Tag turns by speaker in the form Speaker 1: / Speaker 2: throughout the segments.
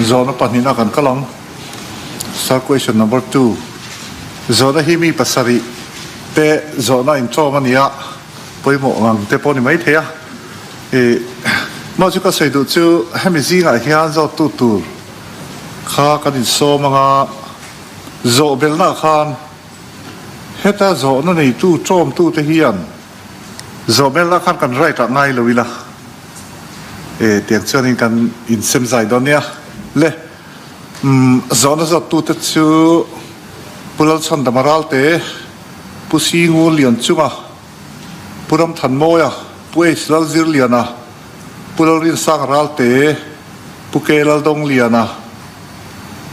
Speaker 1: Zawhna pahnihna kan kal ang. Sir question number 2. Zawhna hi mi pasarih te zawhna inṭawm a ni a, pawimawh ngang te pawh a ni maithei a. Ih, mah chu ka sawi duh chu hemi zingah hian zawttu tur kha kan insawm ang a, zawh belhnaah khan heta zawhna neitu ṭawmtute hian zawh belhnaah khan kan right ah ngai lo ila. E, tiang chuanin kan insem zai dawn nia. Le, umm, zawhna zawttute chu Pu Lalchhandama Ralte, Pu Singur Lianchunga, Pu Ramthanmawia, Pu H Lalzirliana, Pu Lalrinsanga Ralte, Pu K Laldawngliana,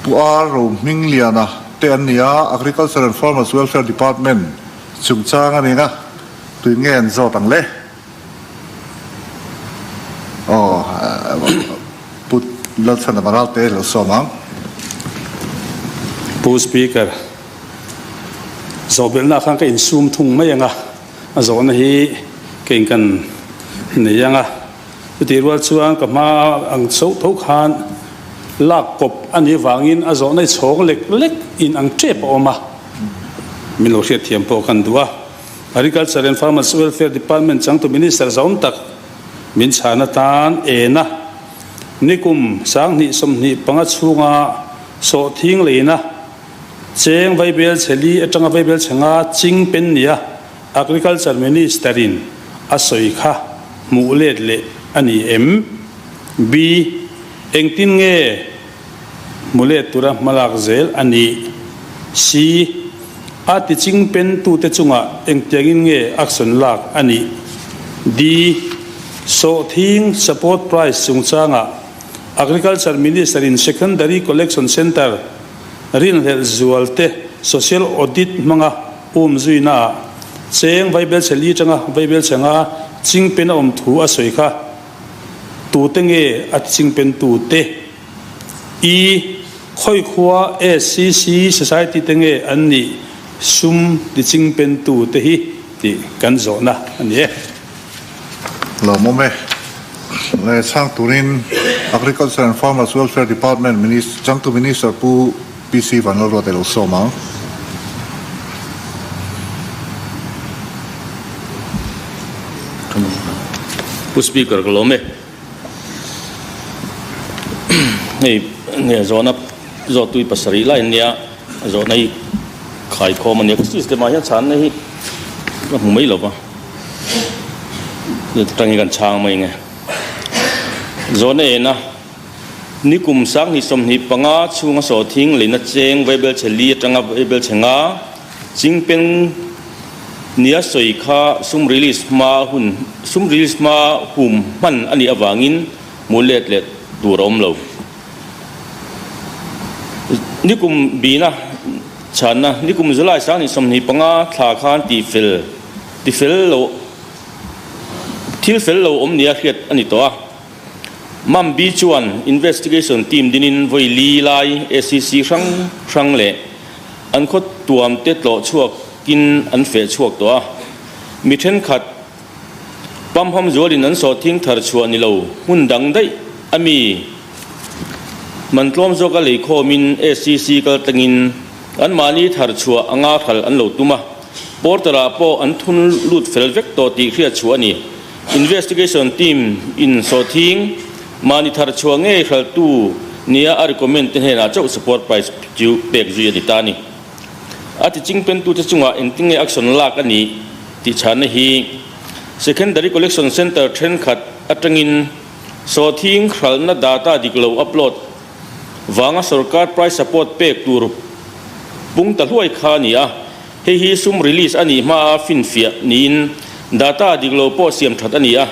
Speaker 1: Pu R Rohmingliana te an ni a, Agriculture and Farmers Welfare Department chungchang a ni ang a, tuin nge an zawt ang le? Aw, Pu Lalchhandama Ralte lo sawm ang.
Speaker 2: Pu Speaker, zawhbelhna khan ka insum thung mai ang a, a zawhna hi kei kan nei ang a. Chutih rual chuan ka hma ang chauh tho khan lak kawp a nih vangin a zawhna hi chhawng lek lek in ang tep a awm a, min lo hriatthiam pawh kan duh a. Agriculture and Farmers Welfare Department changtu Minister zaum tak min chhan atan ena nikum 2025 chhunga sawhthing leina cheng vaibel chhe li atanga vaibel chhe nga ching pen nia Agriculture Minister in a sawi kha hmuh let leh a ni em? B. Engtin nge hmu let tura hmalak zel a nih? C. A tiching pentute chungah engtiangin nge action lak a nih? D. Sawhthing support price chungchangah Agriculture Minister in Secondary Collection Centre rinhlelh zualte social audit hmanga um zuinaah cheng vaibelchhe li tanga vaibelchhe nga chingpen a awm thu a sawi kha tute nge a tichingpen tute? I Khawikhua SCC Society te nge an nih sum tichingpen tute hi tih kan zawhna a ni e.
Speaker 1: Lawmawm e. Le chhang turin Agriculture and Farmers Welfare Department Minister, changtu Minister Pu PC Vanlalruata i lo sawm ang.
Speaker 3: Pu Speaker ka lawm e. Hei nge zawhna zawh tui pasarih lai ania zawhna hi khaikhawm ania ka system ah hian chhanna hi ka hmu mai lova atangin kan chhang mai nge zawhna ena nikum 2025 chhunga sawhthing leina cheng vaibel chhe li atanga vaibel chhe nga Chingpeng nia sawi kha sum release hma hun sum release hma hum hman a nih avangin hmu let leh tur a awm lo. Nikum bina chhanna nikum July 2025 thla khan tihfel tifel lo thil fel lo awm nia hriat a ni tawh a. Mambi chuan investigation team dinin vawi li lai SEC hrang hrang leh An khaw tuam te tlawh chhuak in an feh chhuak tawh a, mi thenkhat pamham zualin an sawhthing thar chhuah ni lo hmun dang daih a mi man tlawm zawk a lei khawmin SCC kal tlangin anmahni thar chhuah anga hral an lo tum a, portal ah pawh an thun lut fel vek tawh tih hriat chhuah a ni. Investigation team in sawhthing Mahni thar chhuah ngei hraltu nia a recommend te hnenah chauh support price chu pek zui a ni ta a ni. A ti chingpentute chungah engtin nge action lak a nih tih chhanna hi Secondary Collection Centre thenkhat atangin sawhthing hralhna data dik lo upload vanga sorkar price support pek tur pung ta hluai kha a ni a, hei hi sum release a nih hmaa finfiah niin data dik lo pawh siam that a ni a.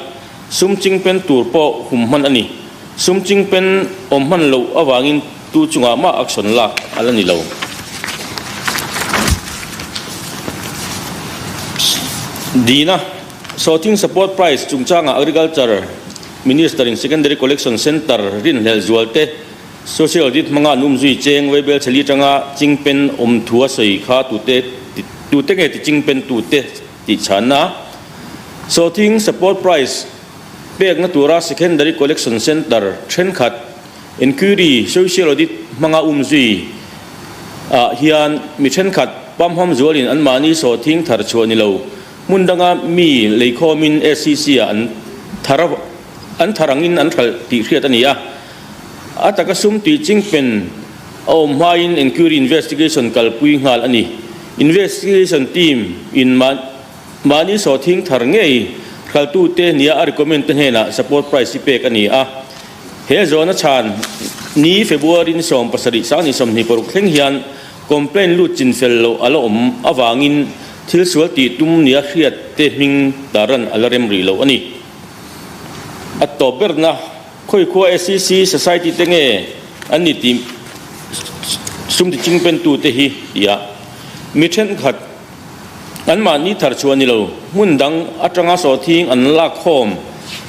Speaker 3: Sum chingpen tur pawh hum hman a ni. Sum chingpen awm hman loh avangin tu chungah mah action lak a la ni lo. Dina, Sawhthing Support Price chungchangah Agriculture Minister in Secondary Collection Centre rinhlelh zualte Social Audit hmanga an umzui cheng vaibel chhe li atanga chingpen awm thu a sawi kha tute tute nge ti chingpen tute tih chhanna Sawhthing Support Price pekna tura Secondary Collection Centre thenkhat Inquiry, Social Audit hmanga umzui ah hian mi thenkhat pamham zualin anmahni sawhthing thar chhuah ni lo hmun danga mi leikhawmin SCC ah an thar an thar angin an hralh tih hriat a ni a. A taka sum tih chingpen a awm hmain Inquiry Investigation kalpui nghal a ni. Investigation team in mahni sawhthing thar ngei hraltute nia a recommend te hnenah support price hi pek a ni a. He zawhna chhan ni February ni 17 sang ni 26 thleng hian complaint lut chin fel loh a la awm avangin thil sual tih tum nia hriat te hming tarlan a la rem rih loh a ni. A tawp berna Khawikhua SCC Society te nge an ni tih sum ti chingpen tu te hi ti a mi thenkhat anmahni thar chhuah ni lo hmun dang atanga sawhthing an lak khawm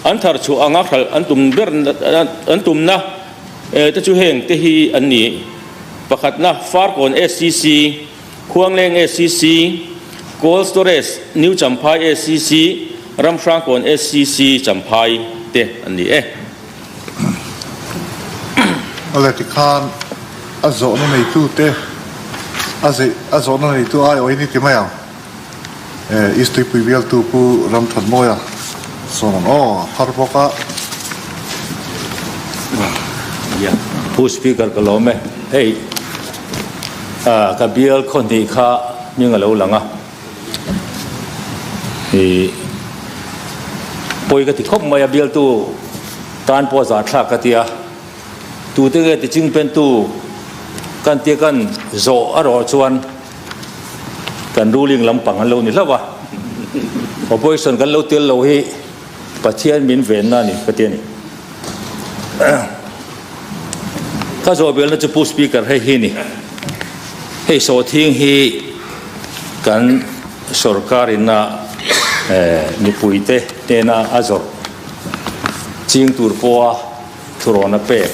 Speaker 3: an thar chhuah anga hralh an tum ber an tumna te chu heng te hi an ni pakhatna Farkawn SCC Khuangleng SCC Cold Storage New Champhai SCC Ramhrangkawn SCC Champhai te an ni e.
Speaker 1: Awle tikhan a zawhna neitu te a zeih a zawhna neitu aiawh in i ti mai ang e East Tuipui bialtu Pu Ramthanmawia sawn ang aw a phar bawk a.
Speaker 4: Pu Speaker ka lawm e hei ka bial khawhnih kha hming a lo lang a. Ih pawi ka ti khawp mai a, bialtu tan pawh zahthlak ka ti a, tute nge ti chingpentu kan tia kan zawh a rawh chuan kan ruling lampang an lo ni hlauh a, opposition kan lo tel lo hi Pathian min venna a ni ka ti a ni. Ka zawh belna chu Pu Speaker hei hi ni. Hei sawhthing hi kan sorkar ina mipuite hnena a zawrh ching tur pawha thurawn a pek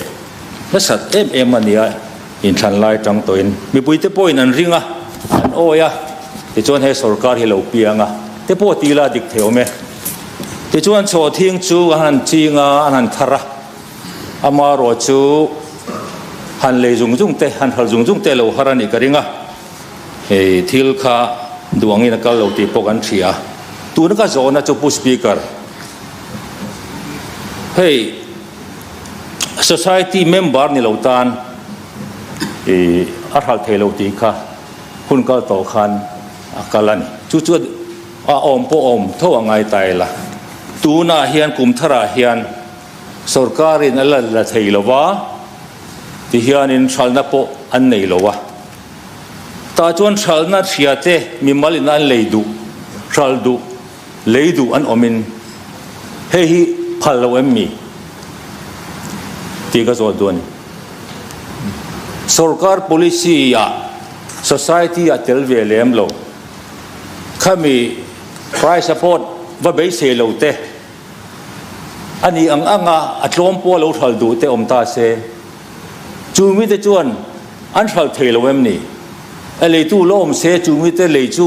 Speaker 4: nasat em em a nia inthlan lai tang tawhin mipuite pawhin an ring a, an awi a, tichuan he sorkar hi lo piang a te pawh ti ila dik thei awm e. Tichuan sawhthing chu an han ching a, an han thar a. Amaherawh chu han lei zung zung te, han hal zung zung te lo har a nih ka ring a, hei thil kha duh angin a kal lo tih pawh kan hria. Tuna ka zawhna chu Pu Speaker, hei society member ni lo tan i a hral thei lo tih kha hun kal tawh khan a kal a ni. Chu chu a awm pawh awm tho a ngai ta ila. Tunah hian kum tharah hian Sorkarin a la la thei lo va, tihianin hralhna pawh an nei lo a. Tah chuan hralhna hria te mimal in an lei duh, hralh duh, lei duh an awmin hei hi phal lo em mi? tih ka zawt duh a ni. Sorkar policy ah society ah tel ve lem lo, khami price support va beisei lo te, A nih ang anga a tlawm pawh lo hral duh te awm ta se, chu mite chuan an hral thei lo em ni? A leitu la awm se chu mite lei chu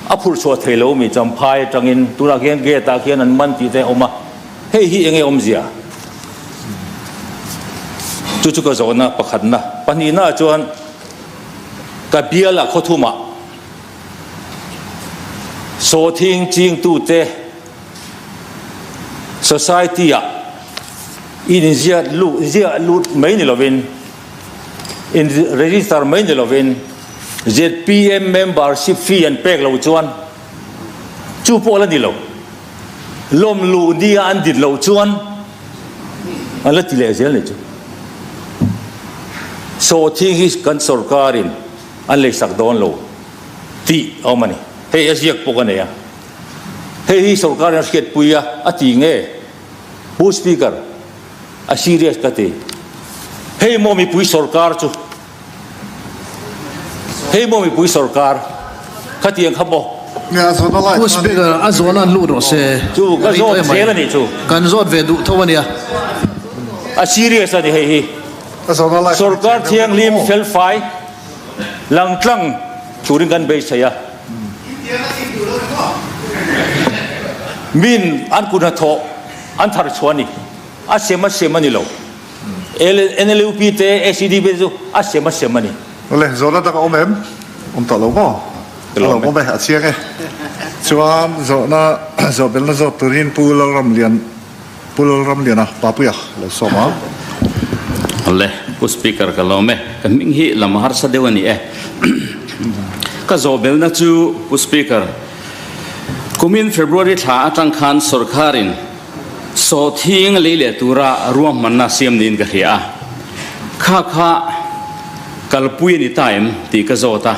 Speaker 4: a phurh chhuah thei lo mi? Champhai atangin tunah khian gate ah khian an man tih te a awm a, hei hi enge awmzia? Chu chu ka zawhna pakhatna. Pahnihna ah chuan ka bialah khawthumah sawhthing chingtute, Society ah inziat lut ziah lut mai ni lovin, in register mai ni lovin zpm membership fee an pek lo chuan chu pawh la ni lo. Lawm luh nia an dit loh chuan an la ti leh zel ni chu. Sawhthing hi kan sorkarin an leisak dawn lo tih a awm a ni. Hei a ziak pawh ka nei a. Hei hi sorkar in a hriatpui a, a ti nge? Pu Speaker, a serious ka ti. Hei maw mipui sorkar chu? Hei maw mipui sorkar? Khatiang kha maw?
Speaker 5: Pu Speaker, a zawhna an lut rawh se.
Speaker 4: Chu ka zawt zel a nih chu.
Speaker 5: Kan zawt ve duh tho a nia.
Speaker 4: A serious a ni hei hi. Sorkar thianghlim felfai langtlang turin kan beisei a. Min an kut hnathawh an thar chhuah a ni. A sem a sem a ni lo. NLUP te, SEDP te chu a sem a sem a ni.
Speaker 1: Awle, zawhna dang a awm em? Awm tawh lo maw? A lo awm e, a chiang e. Chuan zawhna zawhbelna zawt turin Pu Lalramlian, Pu Lalramliana Papuia lo sawm ang.
Speaker 6: Awle, Pu Speaker ka lawm e. Ka hming hi lam harsa deuh a ni e. Ka zawhbelna chu Pu Speaker, kumin February thla atang khan sorkarin Sawhthing lei leh tura ruahmanna siam niin ka hria a, kha kha kalpui a ni ta em tih ka zawt a,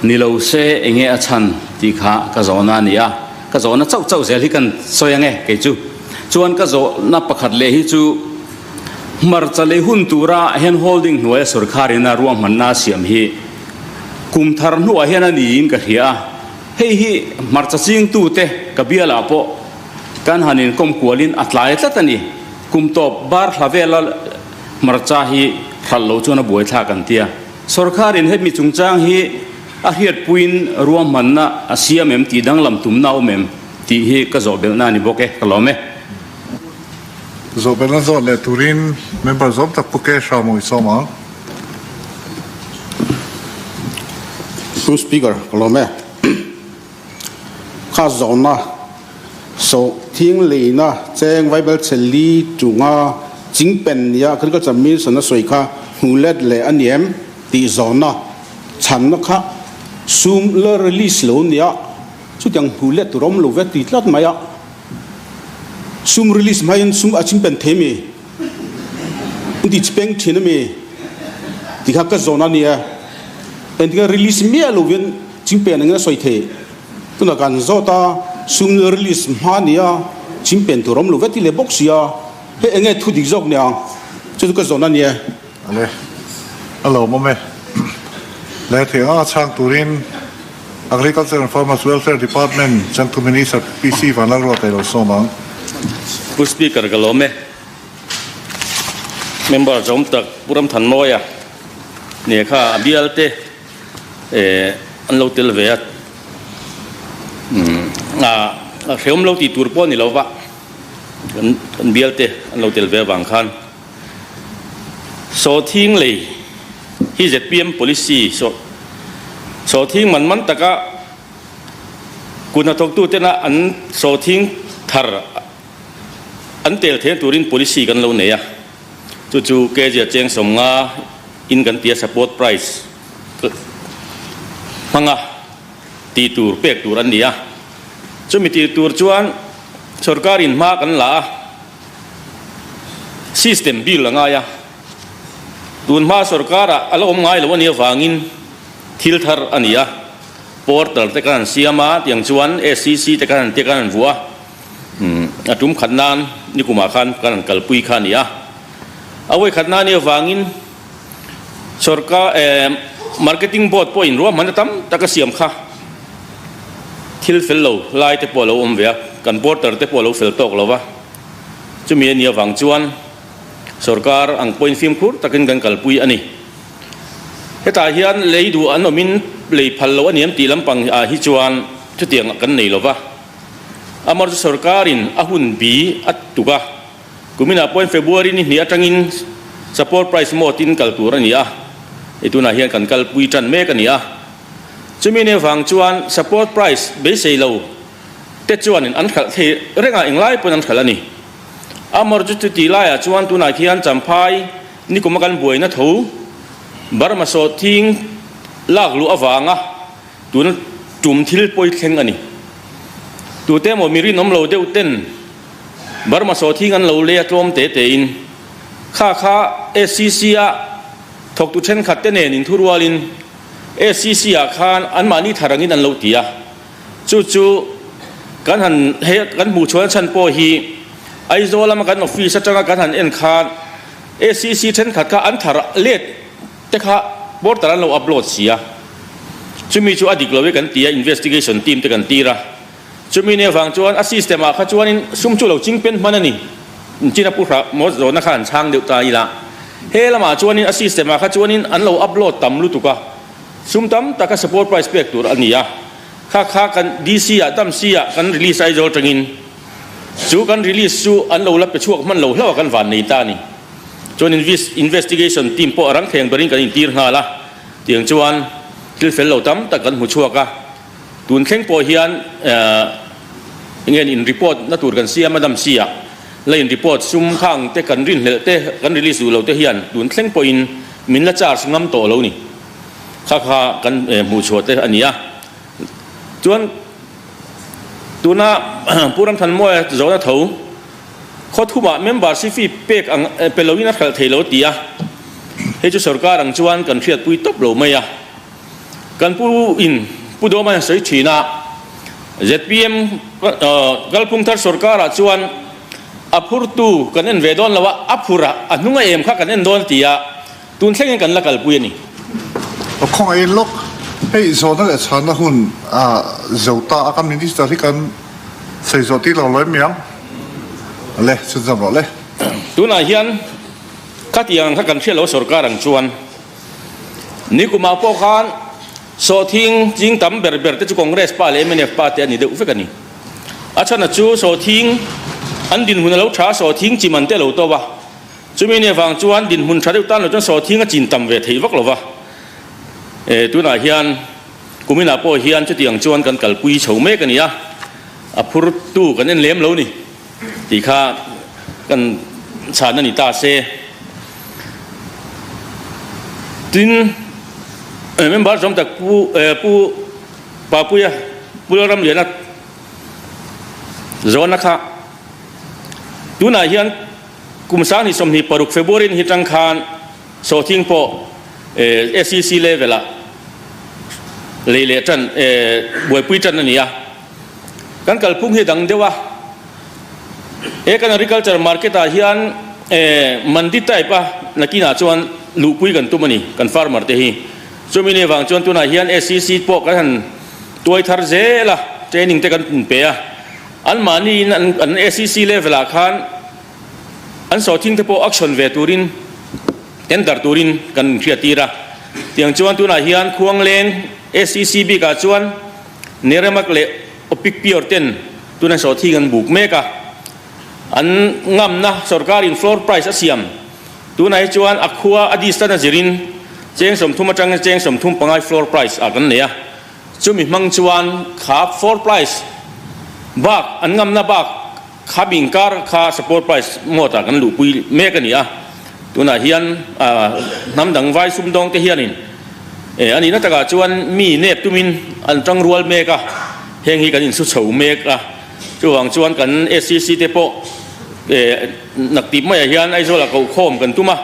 Speaker 6: ni lo se enge a chhan tih kha ka zawhna a ni a, ka zawhna chauh chauh zel hi kan sawi ang e kei chu. Chuan ka zawhna pakhat leh hi chu hmarcha lei hun tura hand holding hnuaia sorkharina ruahmanna a siam hi kum thar hnuah hian a niin ka hria a, hei hi hmarcha chingtute ka bialah pawh Kan han inkawm kualin a tlai tlat a ni. Kum tawp bar thla vela hmarcha hi hralh lo chuan a buaithlak an ti a. Sorkarin hemi chungchang hi a hriatpuiin ruahmanna a siam em tih danglam tumna a awm em tih hi ka zawh belhna a ni bawk e. Ka lawm e.
Speaker 1: Zawh belhna zawt leh turin member zawm tak Pu Kesha maw i sawm ang.
Speaker 7: Pu Speaker, ka lawm e. Kha zawhna sawhthing leina cheng Vaibel chhe li chunga chingpen nia Agriculture Minister a sawi kha hmu let leh a ni em tih zawhna chhanna kha sum la release lo nia chutiang hmu let tur awm lo ve ti tlat mai a, sum release hmain sum a chingpen thei mi inti chipeng thin a mi tih kha ka zawhna a ni e, engtikah release miah lovin Chingpen engin a sawi thei? Tunah kan zawt a, sum release hma nia chingpen tur awm lo vek ti leh bawk sia, hei enge thu dik zawk nia? Chu chu ka zawhna nia.
Speaker 1: Ale, a lawmawm e. Leh thei anga chhang turin Agriculture and Farmers Welfare Department changtu Minister PC Vanlalruata i lo sawm ang.
Speaker 3: Pu Speaker ka lawm e. Member zawm tak Pu Ramthanmawia nia kha a bialte eh an lo tel ve a a hreawm lo tih tur pawh a ni lo va kan kan bial te an lo tel ve avang khan sawhthing lei hi zpm policy saw sawhthing man man taka kut hnathawktu tena an sawhthing thar an tel theih turin policy kan lo nei a chu chu kg a cheng 50 in kan tia support price hmanga tih tur pek tur an ni a, chumi tih tur chuan sorkarin hma kan la a, system bill a ngai a, tun hma sorkarah a la awm ngai lo a nih avangin thil thar a ni a, portal te kan han siam a, tiang chuan SCC te kan han tia kan han vuah a, a tum khat nan nikumah khan kan han kalpui kha a ni a, a vawikhat nan nih avangin. Sorkar eh Marketing Board pawhin ruahmanna tam tak a siam kha. Thil fel lo lai te pawh a lo awm ve a, kan porter te pawh a lo fel tawk lo va. Chumi a nih avang chuan sorkar ang pawhin fimkhur takin kan kalpui a ni. Hetah hian lei duh an awmin lei phal lo a ni em tih lampang ah hi chuan chutiang kan nei lo va. Amaherawhchu sorkarin a hun bi a tuk a. Kuminah pawhin February ni hnih atangin support price mode in kal tur a ni a, hei tunah hian kan kalpui tan mek a ni a. Chumi nia vang chuan support price beisei lo te chuanin an hralh thei reng a, englai pawhin an hralh a ni. Amor chu chuti laiah chuan tunah khian Champhai nikuma kan buaina tho Burma sawhthing lak luh avanga tuna tum thil pawi thleng a ni. Tute emaw mi rinawm lo deuh ten Burma sawhthing an lo lei a tlawm te tein kha kha SCC a thawktu thenkhat te nen inthurualin SCC ah khan anmahni thar angin an lo ti a, chu chu kan han he kan hmuh chhuahna chhan pawh hi Aizawl lama kan office atanga kan han en khan SCC thenkhat kha an thar let te kha portal an lo upload si a, chumi chu a dik lo e kan ti a, investigation team te kan tir a. Chumi nia vang chuan a system ah kha chuanin sum chu lo ching pen hman a ni. China pu hra maw zawhna kha an chhang deuh ta ila. He lamah chuanin a system ah kha chuanin an lo upload tam lutuk a, sum tam taka support price pek tur a ni a. Kha kha kan DC ah tam si ah kan release Aizawl tangin chu kan release chu an lo la pe chhuak hman lo hlauh a kan van nei ta a ni. Chuan investigation team pawh a rang thleng berin kan intir nghal a, tiang chuan thil fel lo tam tak kan hmu chhuak a. Tun thleng pawh hian enge in report na tur kan siam a dam si a, la in report sum khang te kan rinhlelh te kan release duh lo te hian tun thleng pawhin min la charge ngam tawh lo ni. Kha kha kan hmuh chhuah te a ni a. Chuan tuna Pu Ramthanmawia zawhna tho khaw thumah member si fee pek ang pe loin a hralh thei lo ti a, hei chu sorkar ang chuan kan hriatpui tawp lo mai a. Kan pu in Pu Dawma hian sawi thin a, zpm kalphung thar sorkarah chuan a phurtu kan en ve dawn lo a, a phur a, a hnung a em kha kan en dawn ti a, tun thlengin kan la kalpui a ni.
Speaker 1: Khawngaih lawk, hei zawhna leh chhanna hun a zo ta a, kan Minister hi kan sawi zawh tir lo lo em mi ang? Le, chhunzawm rawh le.
Speaker 3: Tunah hian khatiang ang kha kan hriat lo sorkar ang chuan. Nikumah pawh khan sawhthing ching tam ber ber te chu Congress pa leh mnf pa te a ni deuh vek a ni. A chhana chu sawhthing an dinhmun a lo tha a, sawhthing chi man te a lo to a. Chumi nia vang chuan dinhmun tha deuh tan lo chuan sawhthing a chin tam ve theih vak lo va. E, tunah hian kuminah pawh hian chutiang chuan kan kalpui chho mek a ni a, a phurtu kan en lem lo ni. Tih kha kan chhan a ni ta se. Tin, member zawm tak Pu Pu Papuia Pu Lalramliana zawhna kha tunah hian kum 2026 February ni hi tang khan sawhthing pawh SEC level ah lei leh tan buaipui tan a ni a. Kan kalphung hi a dang deuh a, he kan agriculture market ah hian mandi type a nakinah chuan luhpui kan tum a ni kan farmer te hi. Chumi ni avang chuan tunah hian SCC pawh kan han tuai thar zel a, training te kan pe a, anmahni in an SCC level ah khan an sawhthing te pawh action ve turin tender turin kan inhriattir a. Tiang chuan tunah hian Khuangleng SCC bikah chuan Neremak leh Opic Pior ten tuna sawhthing an buk mek a, an ngamna sorkarin floor price a siam. Tunah hi chuan a khua a distance a zirin cheng 30 atangin cheng 35 floor price ah kan nei a, chumi hmang chuan kha floor price bak an ngamna bak Kha bingkar kha support price mawt ah kan luhpui mek a ni a, tunah hian hnam dang vai sumdawng te hianin a nihna takah chuan mi nep tumin an tang rual mek a, heng hi kan insu chho mek a, chuvang chuan kan SCC te pawh naktip maiah hian Aizawl ah kohkhawm kan tum a,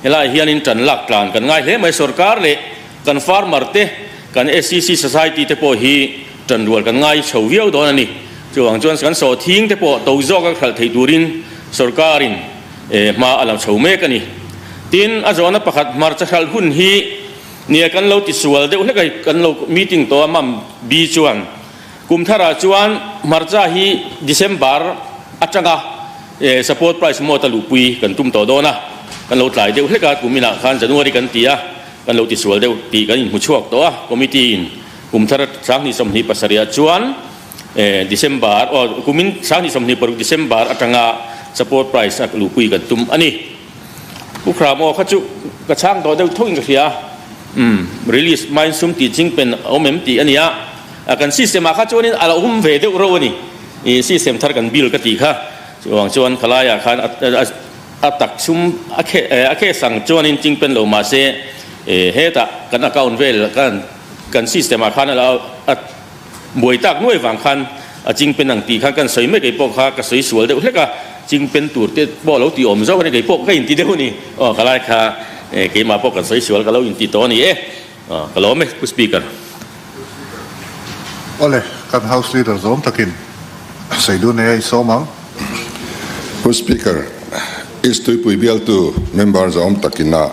Speaker 3: helaiah hianin tan lak tlan kan ngai hle mai, sorkar leh kan farmer te kan SCC society te pawh hi Ṭan rual kan ngai chho viau dawn a ni. Chuvang chuan kan sawhthing te pawh to zawk a khalh theih turin sorkarin hma a la chho mek a ni. Tin, a zawhna pakhat hmarcha hralh hun hi nia kan lo tisual deuh hlek a, kan lo meeting tawh a mam bi chuan kum tharah chuan hmarcha hi December atanga support price mawt a luhpui kan tum tawh dawn a, kan lo tlai deuh hlek a, kum inah khan January kan ti a, kan lo tisual deuh tih kan inhmu chhuak tawh a, committee in. Kum thar 2027 ah chuan December aw kumin 2026 December atanga support price a luhpui kan tum a ni. Pu Khram aw kha chu ka chhang tawh deuh thawkin ka hria a, umm release hmain sum tih ching pen a awm em tih a ni a, kan system ah kha chuanin a lo awm ve deuh reuh a ni, ih system thar kan bill ka tih kha chuvang chuan khalaiah khan a tak sum a case ang chuanin ching pen lo mahse hetah kan account vel kan Kan system ah khan a buai tak nuai vang khan a ching pen ang tih khan kan sawi mai keipawh kha ka sawi sual deuh hlek a, ching pen tur te pawh a lo tih awm zawk a ni keipawh ka inti deuh a ni. Aw ka lai kha keimah pawh kan sawi sual ka lo inti tawh a ni e. Aw ka lawm e Pu Speaker.
Speaker 1: Awle, kan House Leader zawm takin sawi dun e a i sawm ang.
Speaker 8: Pu Speaker, East Tuipui bialtu member zawm takin a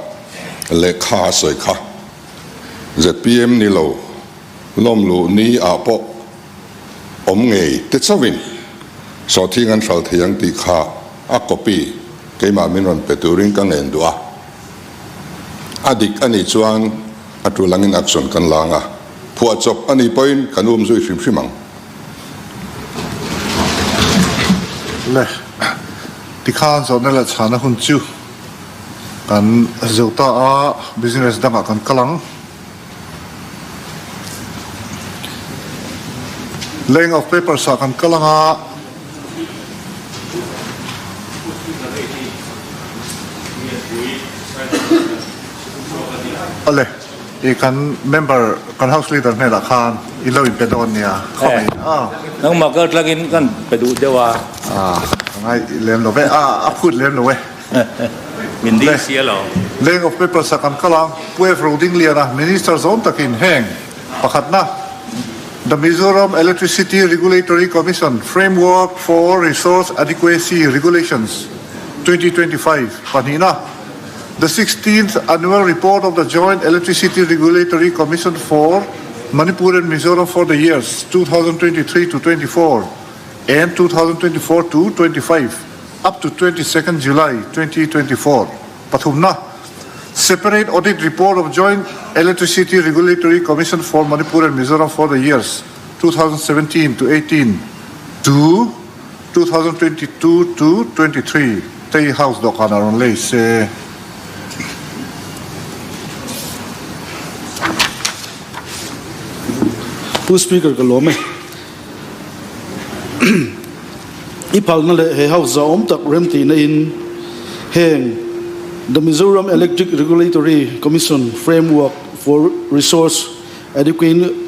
Speaker 8: lehkha a sawi kha. Zpm ni lo lawm luh ni ah pawh awm ngei te chauhin sawhthing an hral thei ang tih kha a copy keimah min rawn pe turin ka ngen duh a. A dik a nih chuan a tul angin action kan la ang a, phuahchawp a nih pawhin kan um zui hrim hrim ang.
Speaker 1: Le, tikhan zawhna leh chhana hun chu. Kan zo ta a, business dangah kan kal ang. Laying of papers ah kan kal ang a. Awle, i kan member, kan house leader hnenah khan i lo inpe dawn nia, khawngaihin a.
Speaker 4: Nangmah kal tlangin kan pe duh deuh a.
Speaker 1: A, ka ngai lem lo ve, a, a phut lem lo e.
Speaker 4: Min ding sia lo.
Speaker 1: Laying of papers ah kan kal ang, Pu F. Rodingliana, Minister zawm takin heng pakhatna, The Mizoram Electricity Regulatory Commission Framework for Resource Adequacy Regulations, 2025, pahnihna, The Sixteenth Annual Report of the Joint Electricity Regulatory Commission for Manipur and Mizoram for the years 2023 to 24 and 2024 to 25 up to 22nd July 2024, pathumna, Separate Audit Report of Joint Electricity Regulatory Commission for Manipur and Mizoram for the years 2017 to 18 to 2022 to 23 te hi House dawhkanah rawn lei se.
Speaker 5: Pu Speaker ka lawm e. I phalna leh he House zahawm tak remtihna in heng The Mizoram Electric Regulatory Commission Framework for Resource Adequacy.